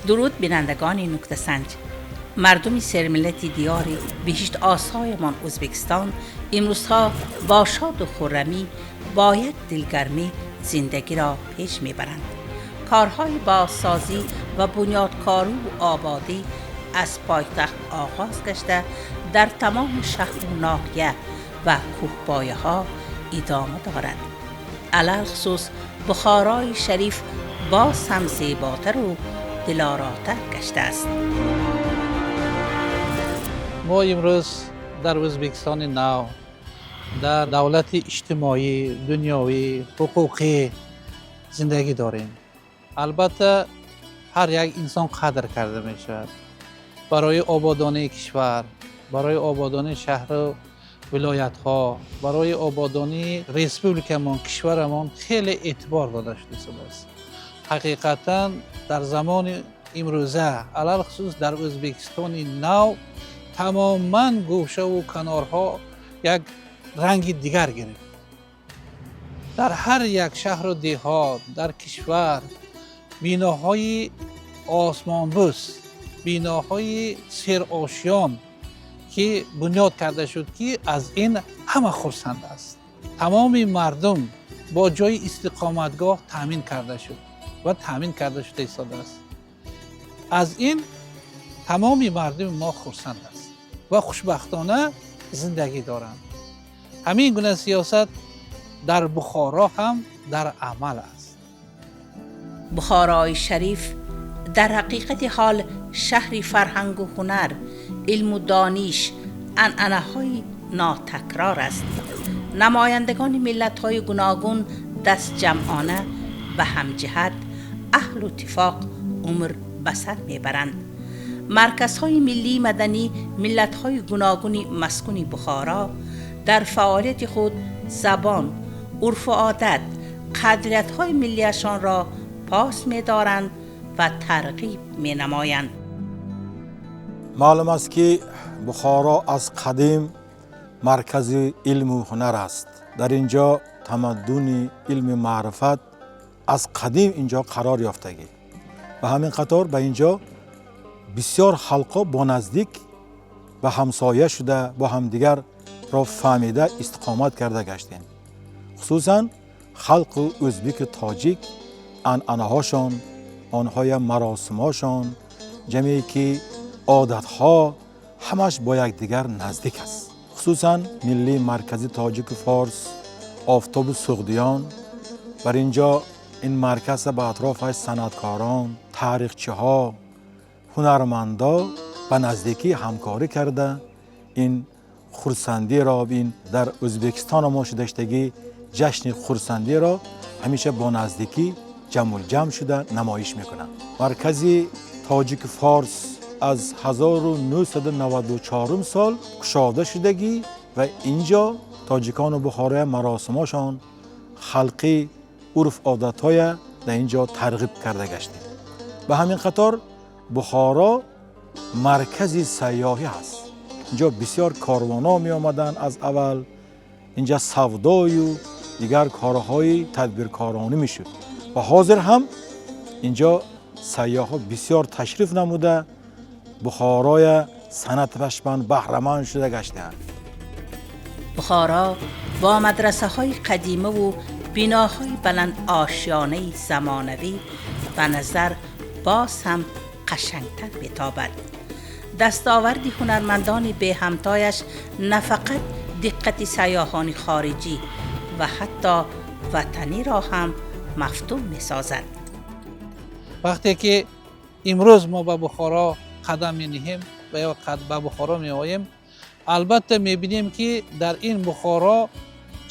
Дуруд, бинандагони Нуктасанҷ! Мардуми сермиллати диёри биҳиштосоямон Ӯзбекистон имрӯзҳо бо шоду хуррамӣ, бо як дилгармӣ зиндагиро пеш мебаранд. Корҳои бозсозӣ ва бунёдкору ободӣ аз пойтахт оғоз гашта, дар тамоми шаҳру ноҳия ва кӯҳпояҳо идома дорад. Алалхусус Бухорои шариф боз ҳам зеботару дилоротар гаштааст. Мо имрӯз дар Ӯзбекистони нав, дар давлати иҷтимоӣ, дунёвӣ, ҳуқуқӣ зиндагӣ дорем. Албатта, ҳар як инсон қадр карда мешавад. Барои ободонии кишвар, барои ободонии шаҳру вилоятҳо, барои ободонии республикамон, кишварамон хеле эътибор дода шудааст. Ҳақиқатан, дар замони имрӯза, алалхусус дар Ӯзбекистони нав, тамоман гӯшаву канорҳо як ранги дигар гирифт. Дар ҳар як шаҳру деҳот дар кишвар биноҳои осмонбӯс, биноҳои серошён ки бунёд карда шуд, ки аз ин ҳама хурсанд аст. Тамоми мардум бо ҷои истиқоматгоҳ таъмин карда шуд ва таъмин карда шуда истодааст. Аз ин тамоми мардуми мо хурсанд аст ва хушбахтона зиндагӣ доранд. Ҳамин гуна сиёсат дар Бухоро ҳам дар амал аст. Бухорои шариф дар ҳақиқати ҳол шаҳри фарҳангу ҳунар, илму дониш, анъанаҳои нотакрор аст. Намояндагони миллатҳои гуногун дастҷамъона, ба ҳамҷиҳат, аҳлу иттифоқ умр ба сар мебаранд. Марказҳои миллии маданӣ миллатҳои гуногуни маскуни Бухоро дар фаъолияти худ забон, урфу одат, қадриятҳои миллиашонро пос медоранд ва тарғиб менамоянд. Маълум аст, ки Бухоро аз қадим маркази илму ҳунар аст. Дар ин ҷо тамаддуни илми маърифат аз қадим ин ҷо қарор ёфтагӣ. Ба ҳамин қатор ба ин ҷо бисёр халқҳо бо наздик ба ҳамсоя шуда, бо ҳамдигарро фаҳмида истиқомат карда гаштем. Хусусан халқу ӯзбеку тоҷик анъанаҳошон, онҳоя маросимҳошон, ҷамъе ки одатҳо ҳамаш бо якдигар наздик аст. Хусусан миллии маркази тоҷику форс «Офтоби Суғдиён», бар ин ҷо ин марказа ба атрофаш санъаткорон, таърихчиҳо, ҳунармандо ба наздикӣ ҳамкорӣ карда, ин хурсандиро, ин дар Ӯзбекистон мо шудаштагӣ ҷашни хурсандиро ҳамеша бо наздикӣ ҷамъулҷамъ шуда намоиш мекунанд. Маркази тоҷику форс аз 1994 сол кушода шудагӣ ва инҷо тоҷикону бухороя маросимошон, халқӣ урф одатҳоя дар ин ҷо тарғиб карда гаштем. Ба ҳамин қатор Бухоро маркази сайёҳӣ ҳаст. Инҷо бисёр корвонҳо меомаданд. Аз аввал инҷа савдою дигар корҳои тадбиркоронӣ мешуд ва ҳозир ҳам инҷо сайёҳҳо бисёр ташриф намуда, Бухороя санъатпашманд баҳраманд шуда гаштаанд. Бухоро бо мадрасаҳои қадимаву биноҳои баландошёнаи замонавӣ ба назар боз ҳам қашангтар метобад. Дастоварди ҳунармандони беҳамтояш на фақат диққати сайёҳони хориҷӣ ва ҳатто ватаниро ҳам мафтун месозад. Вақте ки имрӯз мо ба Бухоро қадам мениҳем ва ё ба Бухоро меоем, албатта, мебинем, ки дар ин Бухоро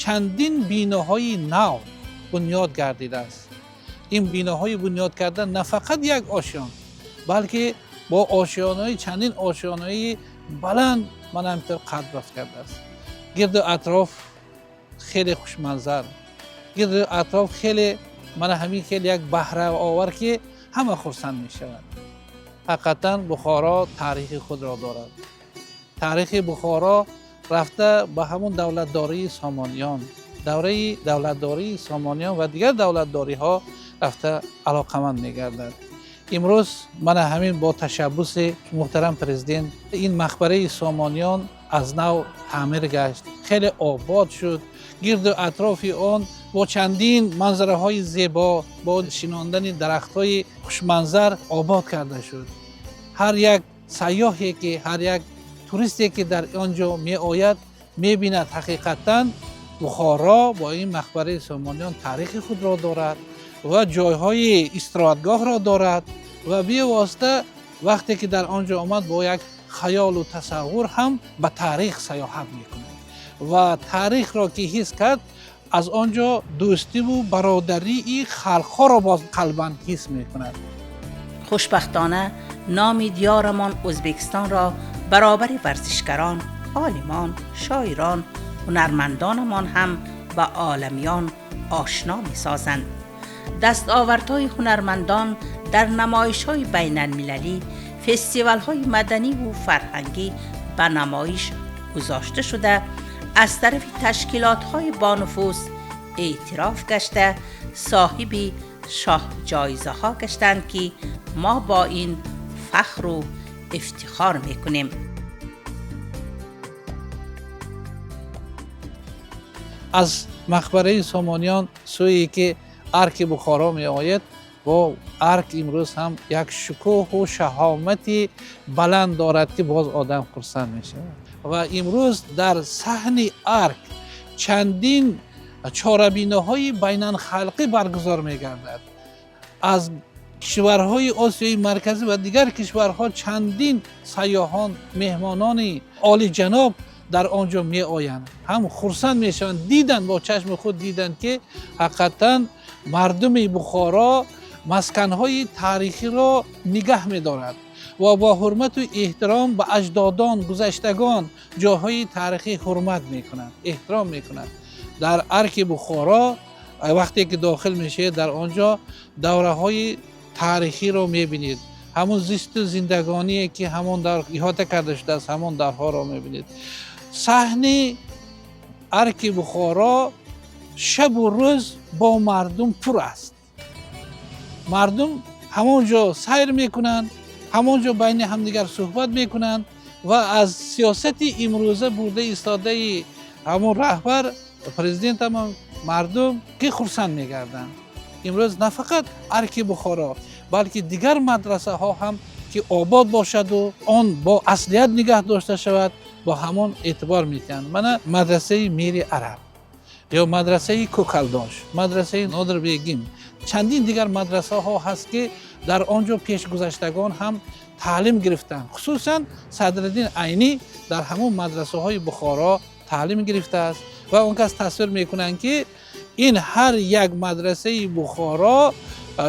чандин биноҳои нав бунёд гардидааст. Ин биноҳои бунёд карда на фақат як ошён, балки бо ошёнаҳои, чандин ошёнаҳои баланд мана ҳаминтавр қад рафт кардааст. Гирду атроф хеле хушманзар, гирду атроф хеле мана ҳамин хеле як баҳраовар, ки ҳама хурсанд мешаванд. Ҳақиқатан, Бухоро таърихи худро дорад. Таърихи Бухоро рафта ба ҳамон давлатдории Сомониён, давраи давлатдории Сомониён ва дигар давлатдориҳо рафта алоқаманд мегардад. Имрӯз мана ҳамин бо ташаббуси муҳтарам президент ин мақбараи Сомониён аз нав таъмир гашт, хеле обод шуд. Гирду атрофи он бо чандин манзараҳои зебо, бо шинондани дарахтҳои хушманзар обод карда шуд. Ҳар як сайёҳе ки, ҳар як туристе ки дар он ҷо меояд, мебинад, ҳақиқатан Бухоро бо ин мақбараи Сомониён таърихи худро дорад ва ҷойҳои истироҳатгоҳро дорад ва бевосита вақте ки дар он ҷо омад, бо як хаёлу тасаввур ҳам ба таърих саёҳат мекунад ва таърихро ки ҳис кард, аз он ҷо дӯстиву бародарии халқҳоро боз қалбан ҳис мекунад. Хушбахтона, номи диёрамон Ӯзбекистонро баробари варзишгарон, олимон, шоирон, ҳунармандонамон ҳам ба оламиён ошно месозанд. Дастовардҳои ҳунармандон дар намоишҳои байналмилалӣ, фестивалҳои маданиву фарҳангӣ ба намоиш гузошта шуда, аз тарафи ташкилотҳои бонуфуз эътироф гашта, соҳиби шоҳҷоизаҳо гаштанд, ки мо бо ин фахру ифтихор мекунем. Аз мақбараи Сомониён сӯе ки арки Бухоро меояд, бо арк имрӯз ҳам як шукӯҳу шаҳомати баланд дорад, ки боз одам хурсанд мешавад. Ва имрӯз дар саҳни арк чандин чорабинаҳои байналхалқӣ баргузор мегардад. Аз кишварҳои Осиёи Марказӣ ва дигар кишварҳо чандин сайёҳон, меҳмонони олиҷаноб дар он ҷо меоянд, ҳам хурсанд мешаванд, дидан, бо чашми худ диданд, ки ҳақиқатан мардуми Бухоро масканҳои таърихиро нигаҳ медорад ва бо ҳурмату эҳтиром ба аҷдодон, гузаштагон, ҷойҳои таърихӣ ҳурмат мекунанд, эҳтиром мекунанд. Дар арки Бухоро вақте ки дохил мешавед, дар он ҷо давраҳои таърихиро мебинед, ҳамон зисту зиндагоние ки ҳамон дар иҳота карда шудааст, ҳамон дарҳоро мебинед. Саҳни арки Бухоро шабу рӯз бо мардум пур аст. Мардум ҳамон ҷо сайр мекунанд, ҳамон ҷо байни ҳамдигар суҳбат мекунанд ва аз сиёсати имрӯза бурда истодаи ҳамон раҳбар, президентамон, мардум ки хурсанд мегарданд. Имрӯз на фақат арки Бухоро, балки дигар мадрасаҳо ҳам ки обод бошаду он бо аслият нигаҳ дошта шавад, бо ҳамон эътибор медиҳанд. Мана мадрасаи Мири Араб ё мадрасаи Кӯкалдош, мадрасаи Нодирбегим, чандин дигар мадрасаҳо ҳаст, ки дар он ҷо пешгузаштагон ҳам таълим гирифтанд. Хусусан Садриддин Айнӣ дар ҳамон мадрасаҳои Бухоро таълим гирифтааст ва он кас тасвир мекунанд, ки ин ҳар як мадрасаи Бухоро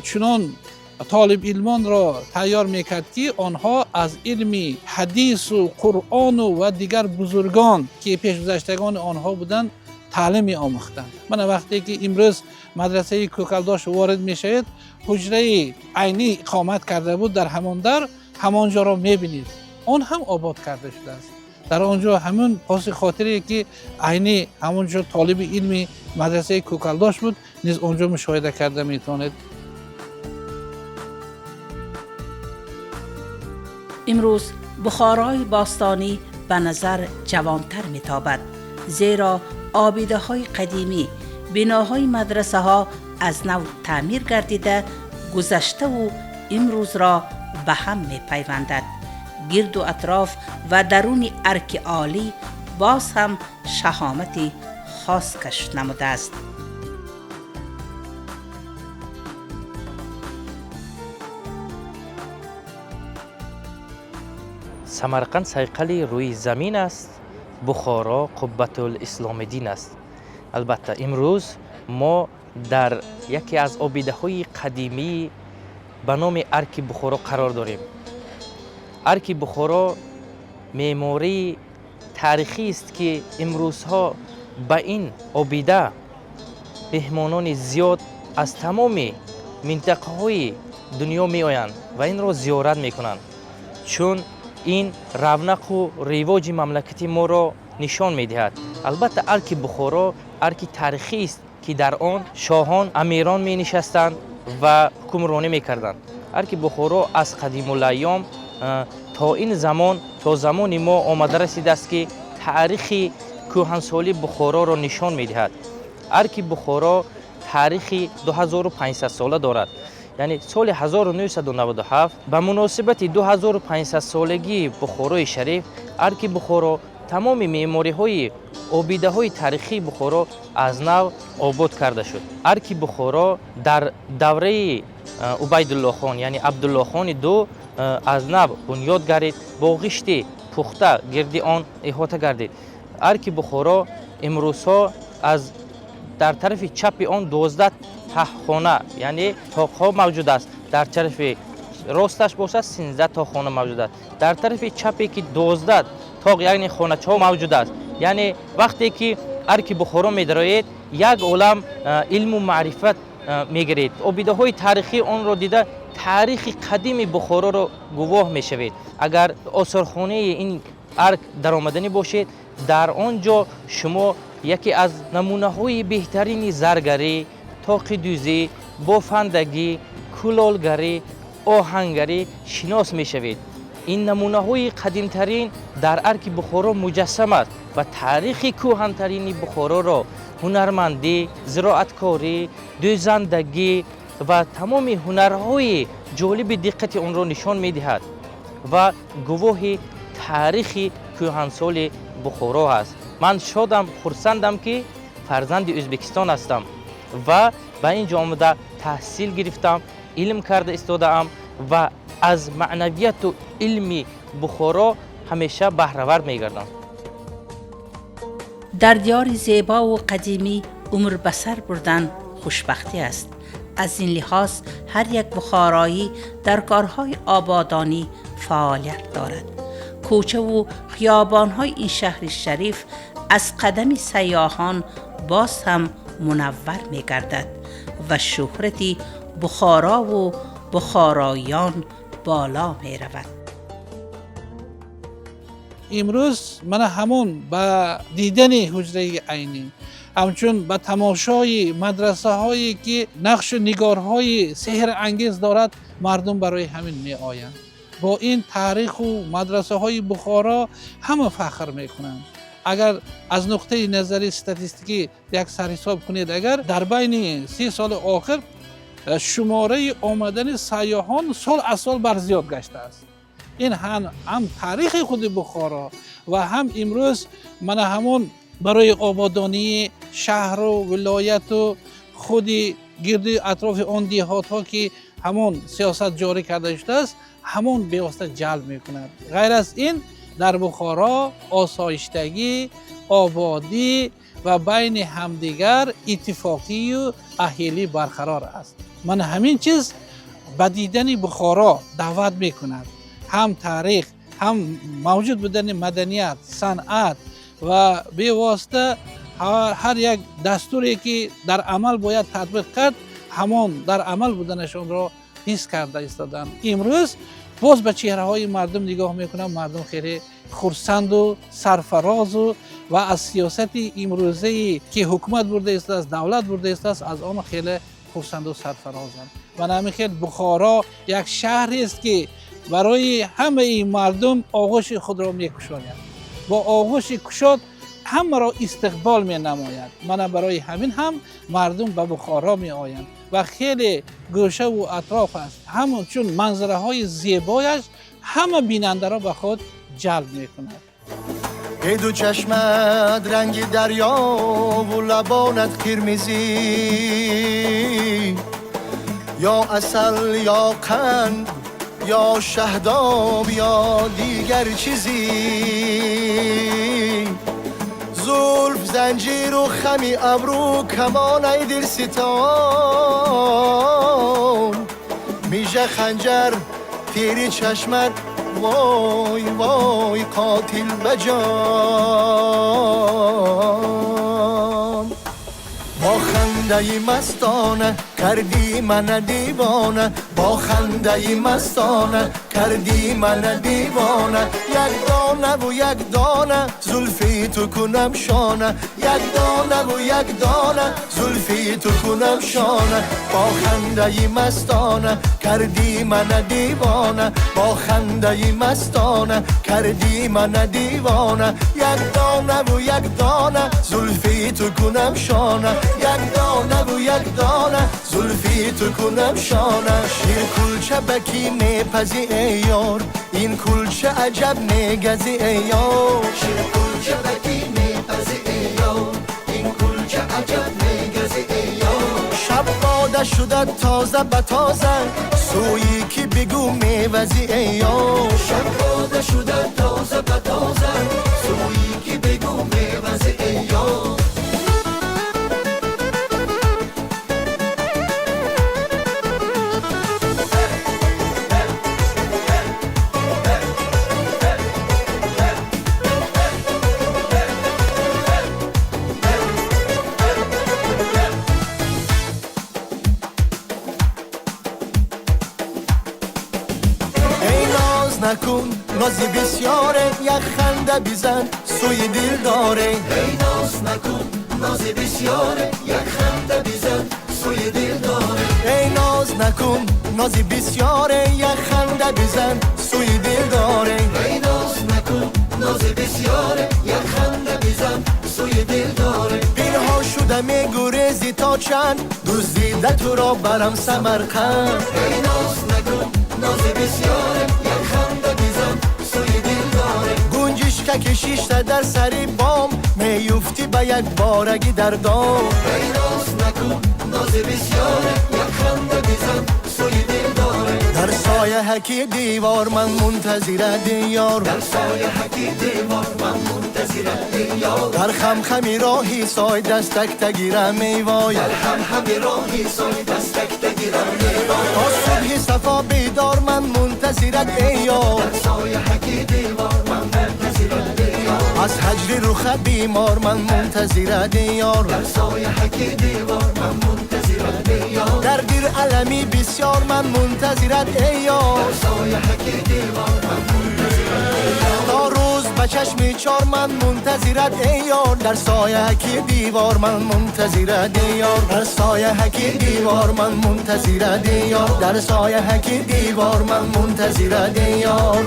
чунон толибилмонро тайёр мекард, ки онҳо аз илми ҳадису Қуръону ва дигар бузургон, ки пешгузаштагони онҳо буданд, таълим меомӯхтанд. Мана вақте ки имрӯз мадрасаи Кӯкалдош ворид мешавед, ҳуҷраи Айнӣ иқомат карда буд дар ҳамон дар, ҳамон ҷоро мебинед, он ҳам обод карда шудааст. Дар он ҷо ҳамон поси хотире ки Айнӣ ҳамон ҷо толиби илми мадрасаи Кӯкалдош буд, низ он ҷо мушоҳида карда метавонед. Имрӯз Бухорои бостонӣ ба назар ҷавонтар метобад, зеро обидаҳои қадимӣ, биноҳои мадрасаҳо аз нав таъмир гардида, гузаштаву имрӯзро ба ҳам мепайвандад. Гирду атроф ва даруни арки олӣ боз ҳам шаҳомати хос кашф намудааст. Самарқанд сайқали рӯи замин аст, Бухоро қуббатул исломи дин аст. Албатта, имрӯз мо дар яке аз обидаҳои қадимӣ ба номи арки Бухоро қарор дорем. Арки Бухоро меъмории таърихист, ки имрӯзҳо ба ин обида меҳмонони зиёд аз тамоми минтақаҳои дунё меоянд ва инро зиёрат мекунанд, чун ин равнақу ривоҷи мамлакати моро нишон медиҳад. Албатта, арки Бухоро арки таърихист, ки дар он шоҳон, амирон менишастанд ва ҳукмронӣ мекарданд. Арки Бухоро аз қадимулайём то ин замон, то замони мо омада расидааст, ки таърихи кӯҳансолии Бухороро нишон медиҳад. Арки Бухоро таърихи 2500 сола дорад. Яъне соли 1997 ба муносибати 2500 солагии Бухорои шариф Арки Бухоро, тамоми меъмориҳои обидаҳои таърихии Бухоро аз нав обод карда шуд. Арки Бухоро дар давраи Убайдуллохон, яъне Абдуллохони ду, аз нав бунёд гардид, бо ғишти пухта гирди он иҳота гардид. Арки Бухоро имрӯзҳо аз дар тарафи чапи он 12 таҳхона, яъне тоқҳо мавҷуд аст, дар тарафи росташ бошад, 13 тоқхона мавҷуд аст. Дар тарафи чапе ки 12 тоқ, яъне хоначаҳо мавҷуд аст. Яъне вақте ки Арки Бухоро медароед, як олам илму маърифат мегиред. Обидаҳои таърихии онро дида, таърихи қадими Бухороро гувоҳ мешавед. Агар осорхонаи ин арк даромаданӣ бошед, дар он ҷо шумо яке аз намунаҳои беҳтарини заргарӣ, тоқидӯзӣ, бофандагӣ, кулолгарӣ, оҳангарӣ шинос мешавед. Ин намунаҳои қадимтарин дар Арки Бухоро муҷассам аст ва таърихи кӯҳантарини Бухороро, ҳунармандӣ, зироаткорӣ, дӯзандагӣ ва тамоми ҳунарҳои ҷолиби диққати онро нишон медиҳад ва гувоҳи таърихи кӯҳансоли Бухоро аст. Ман шодам, хурсандам, ки фарзанди Ӯзбекистон ҳастам ва ба ин ҷо омада таҳсил гирифтам, илм карда истодаам ва аз маънавияту илми Бухоро ҳамеша баҳравар мегардам. Дар диёри зебову қадимӣ умр ба сар бурдан хушбахтӣ аст. Аз ин лиҳоз ҳар як бухороӣ дар корҳои ободонӣ фаъолият дорад. Кӯчаву хиёбонҳои ин шаҳри шариф аз қадами сайёҳон боз ҳам мунаввар мегардад ва шӯҳрати Бухорову бухороиён боло меравад. Имрӯз мана ҳамон ба дидани ҳуҷраи Айнӣ, ҳамчун ба тамошои мадрасаҳое ки нақшу нигорҳои сеҳрангез дорад, мардум барои ҳамин меоянд. Бо ин таъриху мадрасаҳои Бухоро ҳама фахр мекунанд. Агар аз нуқтаи назари статистикӣ як сарҳисоб кунед, агар дар байни 30 соли охир шумораи омадани сайёҳон сол аз сол барзиёд гаштааст. Ин ҳам таърихи худи Бухоро ва ҳам имрӯз мана ҳамон барои ободонии шаҳру вилояту худи гирди атрофи он деҳотҳо ки ҳамон сиёсат ҷорӣ карда шудааст, ҳамон бевосита ҷалб мекунад. Ғайр аз ин, дар Бухоро осоиштагӣ, ободӣ ва байни ҳамдигар иттифоқию аҳилӣ барқарор аст. Мана ҳамин чиз ба дидани Бухоро даъват мекунад. Ҳам таърих, ҳам мавҷуд будани маданият, санъат ва бевосита ҳар як дастуре ки дар амал бояд татбиқ кард, ҳамон дар амал буданашонро ҳис карда истоданд. Имрӯз боз ба чеҳраҳои мардум нигоҳ мекунам, мардум хеле хурсанду сарфарозу ва аз сиёсати имрӯзае ки ҳукумат бурда истодааст, давлат бурда истодааст, аз он хеле хурсанду сарфарозанд. Ва ҳамин хел Бухоро як шаҳрест ки барои ҳамаи мардум оғӯши худро мекушояд, бо оғӯши кушод ҳамаро истиқбол менамояд. Мана барои ҳамин ҳам мардум ба Бухоро меоянд ва хеле гӯшаву атроф аст, ҳамон чун манзараҳои зебояш ҳама бинандаро ба худ ҷалб мекунад. Эй ду чашмат ранги дарёву лабонат қирмизӣ, ё асал, ё қанд, ё шаҳдоб, ё дигар чизӣ. Зулф занҷиру хами абрӯ камон, ай дилситон, мижа ханҷар, тири чашмат, вой вой, қотил ба ҷон. Бо хандаи мастона кардӣ мана девона, бо хандаи мастона. کردی من دیوانه یک دانه و یک دانه زلفی تو کنم شانه یک دانه و یک دانه زلفی تو کنم شانه با خنده مستانه کردی من دیوانه با خنده مستانه کردی من دیوانه یک دانه و یک دانه زلفی تو کنم شانه یک دانه و یک دانه زلفی تو کنم شانه شیر کلچه بکی میپزی ای یار این کلچه عجب میگزی ای یار شیر کلچه بکی میپزی ای یار این کلچه عجب میگزی ای یار شب باده شده تازه به تازه سویی که بگو میوزی ای یار شب باده شده تازه به تازه سویی که بگو میوزی ای یار نکن نازی بسیاره یک خنده بزن سوی دل داره ای ناز نکن نازی بسیاره یک خنده بزن سوی دل داره ای ناز نکن نازی بسیاره یک خنده بزن سوی دل داره ای ناز نکن نازی بسیاره یک خنده بزن سوی دل داره پینها شده میگریزی تا چند دزدیده تو را برم سمرقند ای ناز نکن نازی بسیاره یک خنده بزن سوی دل داره گنجشکه کشیشته در سری بام میفتی به یک بارگی در دام ای ناز نکن ناز بسیاره یک خنده بزن سوی دل داره در سایه حکی دیوار من منتظر دیار در سایه حکی دیوار من منتظر دیار در خم خمی راهی سای دستک تگیرم ای وای در خم خمی راهی سای دستک تگیرم ای وای تا صبح صفا بیدار من منتظرت ای یار در سایه حکی دیوار من منتظرت دیار از هجر رخ بیمار من منتظرت ای یار در سایه حکی دیوار من منتظرت دیار در دیر علمی بسیار من منتظرت ای یار در سایه حکی دیوار من منتظرت دیار تا روز به چشم چار من منتظرت ای یار در سایه حکی دیوار من منتظرت ای یار در سایه حکی دیوار من منتظرت ای یار در سایه حکی دیوار من منتظرت ای یار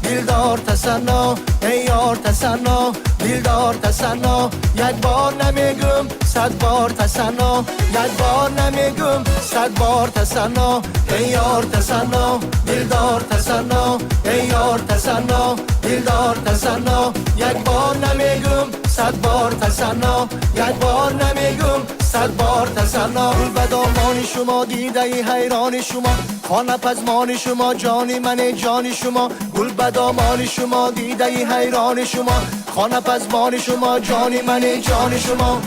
دلدار تسنا ای یار تسنا دلدار تسنا یک بار نمیگم صد بار تسنا یک بار نمیگم صد بار تسنا ای یار تسنا دلدار تسنا ای یار تسنا دلدار تسنا یک بار نمیگم صد بار تسنا یک بار نمیگم صد بار تسنا به دامان شما دیده ای حیران شما خانه پزمان شما جانی من جانی شما گل به دامان شما دیده ای حیران شما خانه پزمان شما جانی من جان شما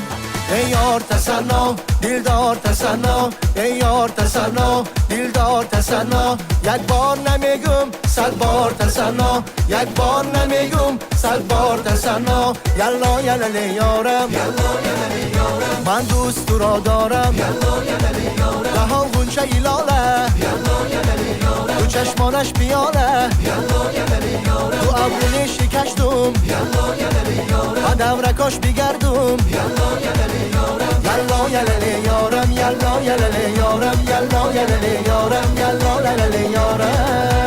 ای یار تسنا دلدار تسنا ای یار تسنا دلدار تسنا یک بار نمیگم صد بار تسنا یک بار نمیگم صد بار تسنا یلا یلا یارم یلا یلا یارم من دوست تو را دارم یلا یلا یارم دهان غنچه لاله یلا یلا یارم تو چشمانش پیاله یلا یلا یارم تو ابرونی شکشتم یلا یلا یارم و دورکاش بگردم یلا یلا یارم یلا یلا یارم یلا یلا یارم یلا یلا یارم یلا یلا یارم.